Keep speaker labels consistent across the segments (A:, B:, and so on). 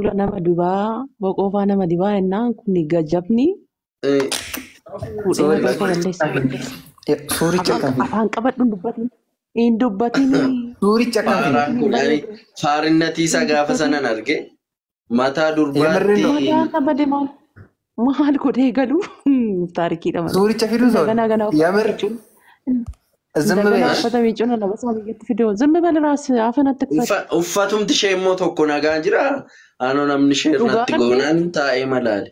A: fuula nama dibaa boqoofaa nama dibaa jennaan kun gajabni fuudhee maqaa koo balleessa.
B: Suuricha akkam fide?
A: Afaan qabadhu hin dubbatin. Hin dubbatin.
B: Suuricha akkam fide?
C: Faaraan kun ani faarinnatii isaa gaafa sanan arge mataa
B: Yemirri
C: durbaatti
B: ነው.
A: Mataa akka bade maal maal godhee galu taarikiidha malee.
B: Suuricha fiduu soori.
A: እንደገና ገና uffata
B: የምር
A: miicuun
B: ዝም
A: እንደገና
B: በይ።
A: uffata miicuun alabasaa biyyatti fidee ዝም በል ራስህ አፍህን አትክፈት።
C: Uffatumti ishee immoo tokko nagaa jira. Anoo namni ishee
A: Dhugaa
C: irratti
A: dhabdee
C: goonaan taa'ee malaale.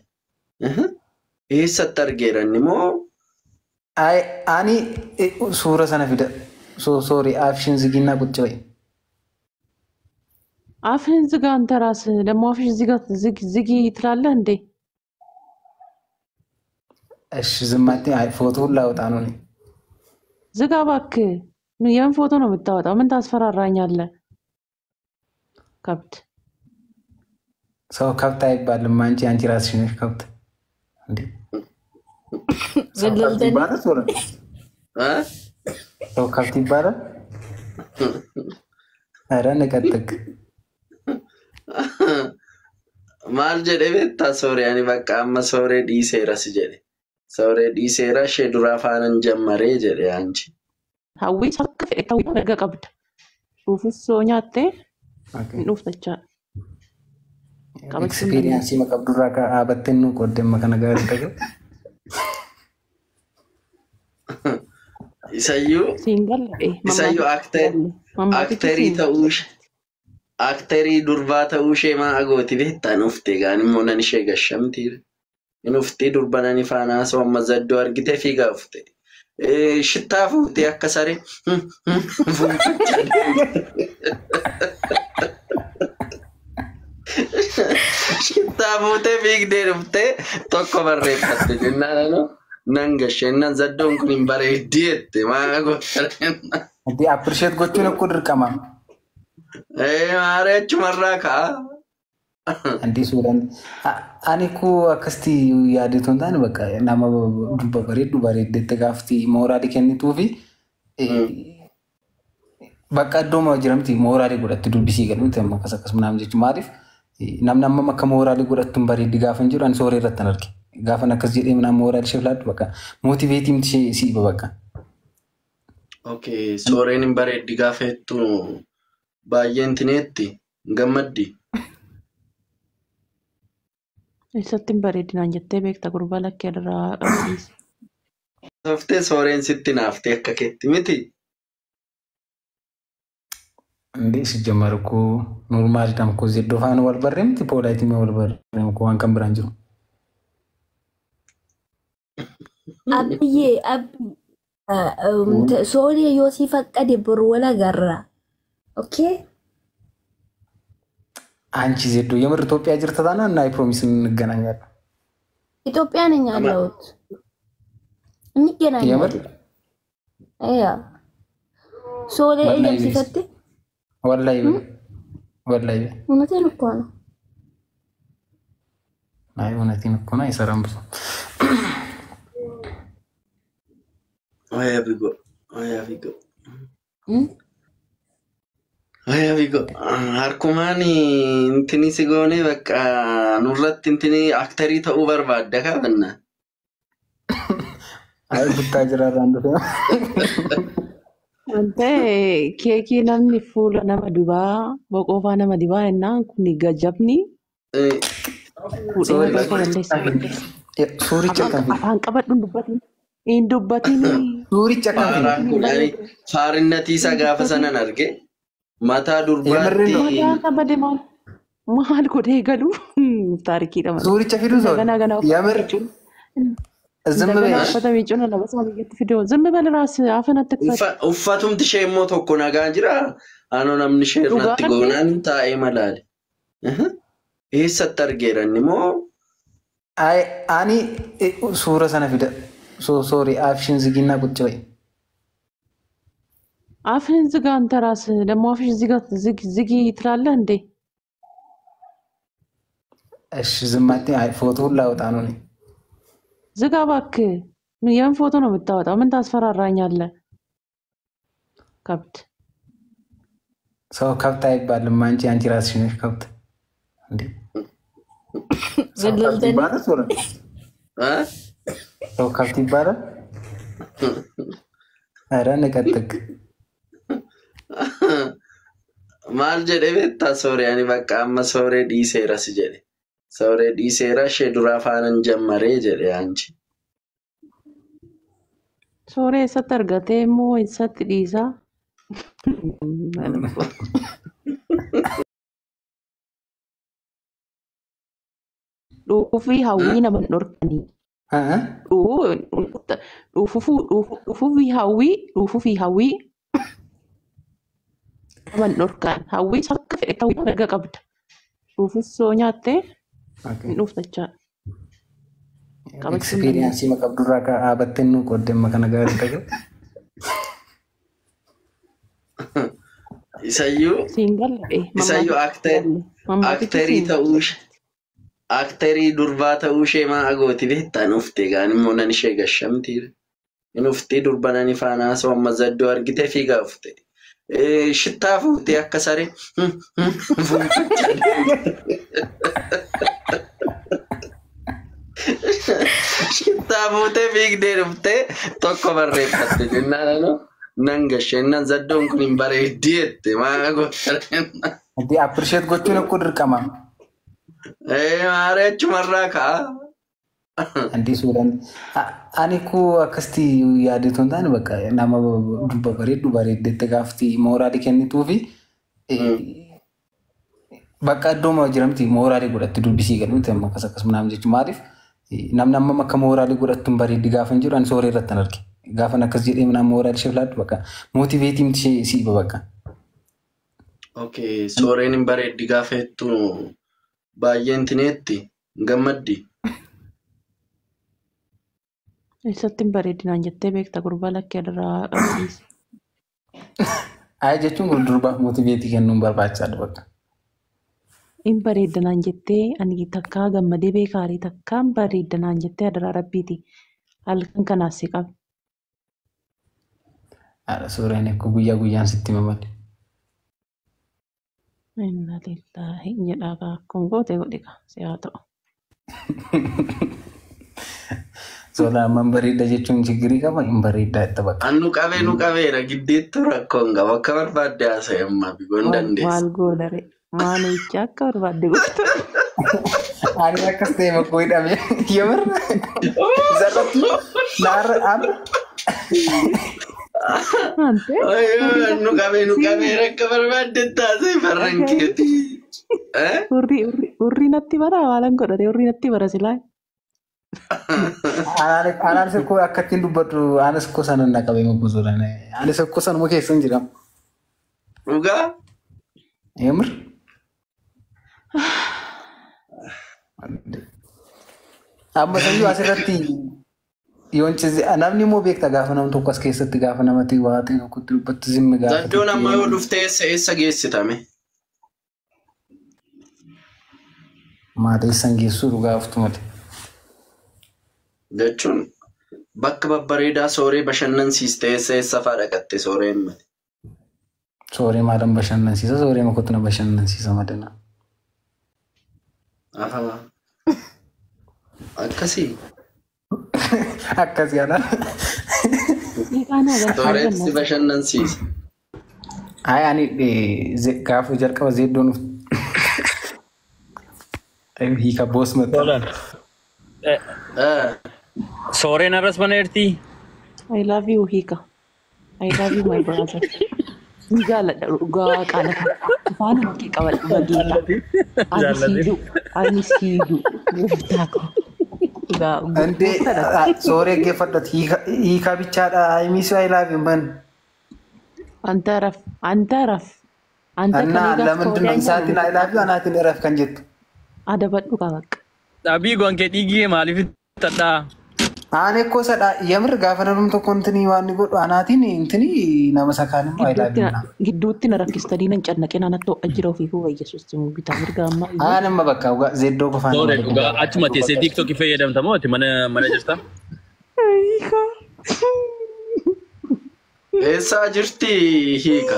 C: Eessatti argeera inni immoo
B: አይ አኒ suura sana fida. Soori አፍሽን ዝጊና ቁጭ በይ።
A: አፍህን ዝጋ አንተ ራስህ ደግሞ አፍሽ ዝጋ ዝጊ ትላለህ እንዴ?
B: እሺ ዝም አትይ። አይ ፎቶውን ላውጣ ነው እኔ።
A: ዝጋ እባክህ። የምን ፎቶ ነው የምታወጣው? ምን ታስፈራራኛለህ? ከብት
B: ሰው ከብት አይባልም። አንቺ ራስሽ ነሽ ከብት እንዴ። ሰው ከብት
D: ዘለልተኒ
B: ይባላል? ሶሪ
C: እ?
B: ሰው ከብት ይባላል? ኧረ ንቀጥቅ።
C: Maal jedhe beektaa sooree ani bakka amma sooree dhiiseera si jedhe. Sooree dhiiseera ishee duraa faanan jammaree jedhe anchi.
A: Hawwii akka fedhe ta'uu mirga qabda. Dhuufus soo nyaattee hin dhuuftachaa qabachuu hin
B: Experience
A: dandeessu.
B: qabdurraa dhaabattee nu qoodde amma kana gaarii ta'e.
C: Isayyuu
A: Siin galle
C: isayyuu
A: mammaatichi siin galle mammaatichi
C: akterii
A: siin
C: ta'uu ishee akterii durbaa ta'uu ishee maa agooti beektaa nuufte gaan immoo nan ishee gashamti. Nuufti durba nani faana haasa'u amma zaddoo argite fiigaa ufte. Shittaa fuutee akka saree fuuncachaa deemte. Shittaa fuutee fiigdee dhuftee tokko barreeffatte jennaan anoo nan gashe jennaan zaddoon kun hin bareeddi jette maa goota.
B: እንዴ appreciate gochuun እኮ dirqama.
C: Maaree achumarraa ka'a.
B: እንዴ suuraan ani koo akkasitti yaadetu hin taane bakka nama durba bareeddu bareeddetti gaafti mooraalii kennituu fi bakka iddooma jiramti mooraalii godhatti dubbisii galuuti amma akkas akkas ምናምን jechuun maaliif namni amma akka mooraalii godhattu hin bareeddi gaafa hin jiru ani sooree irratti hin arge gaafan akkas jedhee ምናምን mooraalii ishee filaadhu bakka motiveetii miti ishee siiba bakka.
C: Okay, sooreen hin bareeddi gaafa jettu baay'een tineetti hin gammaddi.
A: Eessatti hin bareedinaan jettee beekta gurbaa lakkee irraa qabsiise.
C: Softee sooreen sitti naaftee akka keetti miti.
B: እንዴ ሲጀመር እኮ ኖርማል dha እኮ zeddoo faana wal barree miti poolaayitii wal barree እኮ waan kan biraan jiru.
D: Abbiyyee abbi sooree yoo si faqqade boru wal agarra. Okay?
B: አንቺ ዜዶ የምር ኢትዮጵያ jirta taanaan እና I promise እንገናኛለን።
D: ኢትዮጵያ ነኝ
C: Ama
D: ያለሁት።
B: የምር
D: እንገናኛለን። ያ ሶሌ
B: ወላሂ
D: eeyyam
B: ቤስ
D: sifatte
B: ወላሂ ወላሂ
D: እውነቴን እኮ ነው።
B: አይ እውነቴን እኮ ነው። አይሰራም ብዙ
C: Oya bigo, oya bigo, oya bigo. Harkumaan intini si goone bakka nurratti intini aktarii ta'uu barbaadda kabanna.
B: አይ ቡታ ጅራራ እንዱ
A: Wante keekii namni fuula nama dibaa boqoofaa nama dibaa jennaan kun gajabni fuudhee
B: Soori
A: maqaa koo balleessa.
B: Suuricha
A: Afaan
B: akkam fide?
A: afaan qabadhu hin dubbatin. Hin dubbatin.
B: Suuricha akkam fide?
C: Faaraan kun ani faarinnatii isaa gaafa sanan arge mataa
B: Yemirri
C: durbaatti
B: ነው.
A: Mataa akka bade maal maal godhee galu taarikiidha malee.
B: Suuricha fiduu soori.
A: እንደገና ገና uffata
B: የምር
A: miicuun
B: ዝም
A: እንደገና
B: በይ።
A: uffata miicuun alabasaa biyyatti fidee ዝም በል ራስህ አፍህን አትክፈት።
C: Uffatumti ishee immoo tokko nagaa jira. Anoo namni ishee
A: Dhugaa
C: irratti
A: dhabdee
C: goonaan taa'ee malaale. Eessatti argeera inni immoo
B: አይ ani suura sana fida. Soori አፍሽን ዝጊና ቁጭ በይ።
A: አፍህን ዝጋ አንተ ራስህ ደግሞ አፍሽ ዝጋ ዝጊ ትላለህ እንዴ?
B: እሺ ዝም አትይ። አይ ፎቶውን ላውጣ ነው እኔ።
A: ዝጋ እባክህ። የምን ፎቶ ነው የምታወጣው? ምን ታስፈራራኛለህ? ከብት
B: ሰው ከብት አይባልም። አንቺ ራስሽ ነሽ ከብት እንዴ። ሰው ከብት
D: Walloltanii.
B: ይባላል ሶረ
C: Eh?
B: ሰው ከብት ይባላል። ኧረ ንቀጥቅ
C: Maal jedhe beektaa sooree ani bakka amma sooree dhiiseera si jedhe. Sooree dhiiseera ishee duraa faanan jammaree jedhe anchi.
A: Sooree eessatti argatee immoo eessatti dhiisaa? Dhuufuu fi hawwii nama hin dhorkanii.
B: እ?
A: Dhuufuu fi hawwii nama hin dhorkan. Hawwii akka fedhe hawwii mirga qabda. Dhuufus soo nyaattee hin dhuuftachaadha. Qabachuu hin
B: Experience maqabdurraa dhaabattee nu qooddemma kana gaarii ta'e.
C: Isayyuu
A: Siin galle
C: isayyuu akterii ta'uu ishee akterii durbaa ta'uu ishee maa agooti beektaa nuufte gaan immoo nan ishee gashamti. Nuufti durba nani faana haasa'u amma zaddoo argite fiigaa ufte. Shittaa fuutee akka saree fuunfachaa Shittaa fuutee fiigdee dhuftee tokko barreeffatte jennaan anoo nan gashe jennaan zaddoon kun hin bareeddii jette maa goota.
B: እንዴ appreciate gochuun akkoo dirqama.
C: Maaree achumarraa ka'a.
B: እንዴ suuraan ani koo akkasitti yaadetu hin taane bakka nama dubba bareeddu bareeddetti gaafti mooraalii kennituu fi bakka iddooma jiramti mooraalii godhatti dubbisii galmiti amma akkas akkas ምናምን jechuun maaliif namni amma akka mooraalii godhattu hin bareeddi gaafa hin jedhu ani sooree irratti arge gaafan akkas jedhee ምናምን mooraalii ishee filadhu bakka mootiveetii miti ishee siiba bakka.
C: Okay, sooreen hin bareeddi gaafa jettu baay'een tineetti gammaddi.
A: Eessatti hin bareedinaan jettee beekta gurbaa lakkee irraa qabsiise.
B: Ayi jechuun kun durbaaf mootiveetii kennuun barbaachisaadha bakka.
A: Hin bareedinaan jettee ani takkaa gammadee beekaarii takkaa hin bareedinaan jettee adaraa rabbiiti. Halkan kanaas si qaba.
B: Haadha suuraan akka guyyaa guyyaan sitti mamale.
A: Inna lillahi jedhaa akkuma goote godhi kaa si haa ta'u.
B: Soolaa amma hin bareedda jechuun chigirii qaba hin bareeddaa itti bakka.
C: An nu qabee nu qabeera giddeettu rakkoon qaba akka barbaadde haasa'e amma bigoon dandeessa.
A: Maal goonare maal jecha akka barbaadde goote.
B: Ani akkas ta'e makkoo hidhame yamar zarratti naarra amma
A: Ante
C: Nu qabee nu qabeera akka barbaadde haasa'e farran keeti.
A: Hurrii natti bara waalan godhate hurrii natti bara silaa.
B: Anaanis akkoo akka ittiin dubbadhu anis akkoo sana na qabee makkoo suuraan anis akkoo sanuma keessa hin jiramu.
C: Dhugaa?
B: Yamar. Amma sayyuu asirratti yoon namni immoo beekta gaafa nam tokko as keessatti gaafa namatti waa ta'e tokkotti dubbattu zimmi gaafa.
C: Zaddoon amma yoo dhufte eessa eessa geessitame?
B: Maata eessan geessuu dhugaa oftu malee.
C: Jechuun bakka babbareedaa sooree bashannansiiste eessa eessa fa'aa dhaqatte sooreen mate?
B: Sooree maalan bashannansiisa sooree makotti na bashannansiisa madana.
C: Afaa. Akkasii.
B: Akkas yaalaan.
C: Sooreetti si bashannansiisa.
B: Ayi ani gaafa jalqaba zeeddoon hiika boos matta.
E: Solan. Sooreen arras mana jirtii?
A: I love you hiika. I love you my brother. Ni jaalladha dhugaa waaqaa lafa. Afaanuma kee qabadhu bageeta. Ani siidu. Ani siidu. Gooftaa koo. Dhugaa
B: እንዴ sooree geeffadhati hiika bichaadha I miss you I love you man.
A: አንተ ረፍ አንተ ረፍ አንተ
B: እና
A: ከኔ ጋር
B: ለምንድን ነው isaatiin I love you anaatiin እረፍ kan jettu?
A: Adabadhu kaa bakka.
E: Dhabii gonkee dhiigee maaliif tadhaa?
B: Ani akkoo sadha yamir gaafa namni tokko intini waan inni godhu anaatiin intini nama isa kaan immoo I love you.
A: Gidduutti na rakkistanii nan cannaqee naannoo ho'a jira ofii koo Yesuus bitaa mirga ammaa.
B: Aan amma bakka zeddoo qofaan.
E: Sooree dhugaa achuma teessee tiiktookii fayyadamta moo ati mana mana jirta?
A: Hiika.
C: Eessaa jirti hiika?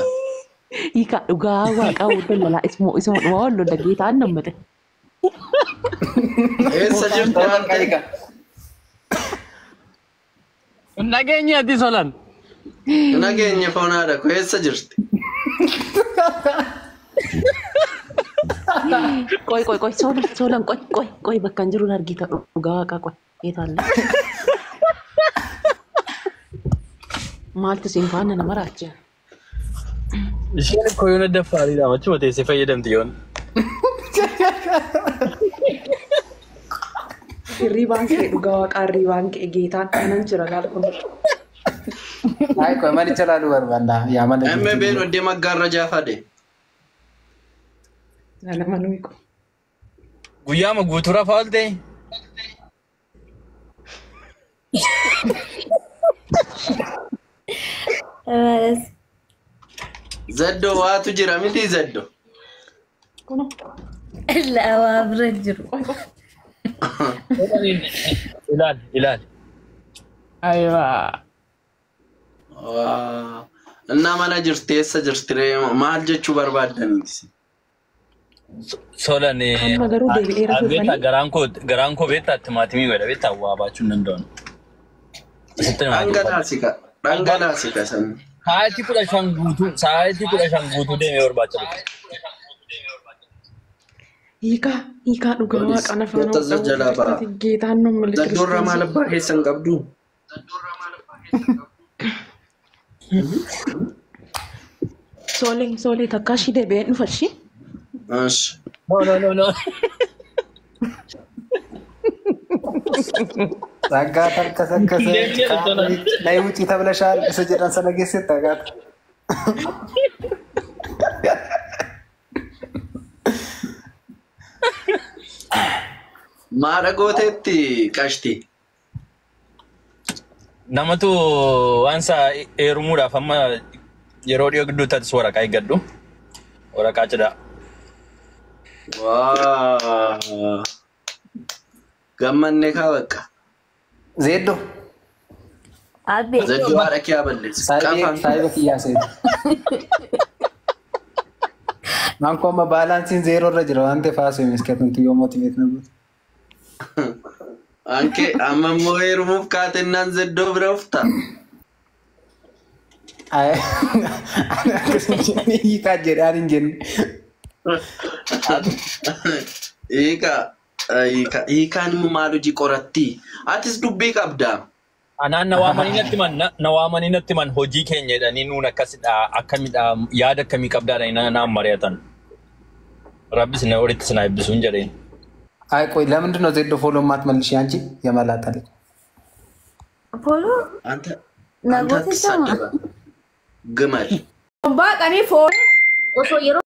A: Hiika dhugaa waaqaa wal lolaa isuma isuma dhuma wal lola geetaan nammate.
C: Eessa jirti ante?
E: Nageenya ati solan.
C: Nageenya foonaadha ko eessa jirti?
A: Qoy qoy qoy soolan soolan qoy qoy qoy bakka hin jiruun argita dhugaa waaqaa qoy eetaalle. Maaltu siin faana nama raajja.
E: Isheen koo yoona daffaariidha achuma teessee fayyadamti yoon.
A: Hirribaan kee dhugaa waaqaa hirribaan kee geetaan kanan jira laal kun.
B: Ay qoy manicha laaluu barbaanna yaa mana
C: Emme
B: jirti.
C: been oddee maggaarra jaafade.
A: Nama nuyi kun.
E: Guyyaama guutuu rafaa oolte.
C: Zaddoo waatu jira miti zaddoo.
A: Kuno.
D: La waa bira jiru.
A: Qoy qoy.
E: Ilaali ilaali.
A: Ayiwaa.
C: Waa. Innaa mana jirti eessa jirti ree maal jechuu barbaaddaniiti?
E: Solan
A: Amma garuu deebi'ee rafuuf
E: beektaa
A: malee.
E: garaan koo beektaa timaatimii godha beektaa waa baachuu hin danda'u. Asitti nama
C: Dhangalaasika. Dhangalaasika san.
E: Sa'aatii 15 guutuu sa'aatii 15 guutuu deemee barbaacha dhufe.
A: Hiikaa hiikaa dhugaa waaqaa na faana
C: Goota jalaa ba'a.
A: geetaan nu malee
C: Zaddoorra maal abbaa keessan qabdu?
A: Soolee soolee takkaa ishii deebi'ee dhufa ishii.
C: Ash.
E: No no no no.
B: ጸጋ ተልከሰከሰች ናይ ውጪ ተብለሻል isa jedhan sana geessetti agaata.
C: Maadha gooteetti qashti.
E: Namatu waan isaa heerumuudhaaf amma yeroo dhiyoo gidduutti atis waraqaa eeggadhu. Waraqaa cidhaa.
C: Waa. Gammannee kaa bakka.
B: Zeeddo
D: Abbe.
C: Zaddoo haadha kee haa balleessu. Qafaan.
B: saayiba kiyyaa seetu. Waan koo amma baalaansiin zeeroo irra jira waan ta'eef haasoo miskaatuntu yoo mootiveet na goote.
C: Anke amma immoo heerumuuf kaatennaan zaddoo bira ufta.
B: Hiikaa jedhaan hin jenne.
C: Hiika. Hiika. Hiikaan immoo maal hojii qoratti? Atis dubbii qabdaa.
E: Anaan na waamanii natti himan na waamanii natti himan hojii keenya jedhanii nuun akkasidha akkamidha yaada akkamii qabdaadha naan mari'atan. Rabbis na walitti sinaa eebbisuun jedheen.
B: አይ ቆይ ለምንድን ነው ዜዶ ፎሎ የማትመልሺ አንቺ የመላጣ ልጅ?
D: Follow
C: Anta
D: na
C: anta
D: gootee sama.
C: attisaddiba. Gimal.
F: Baaqanii foon osoo yeroo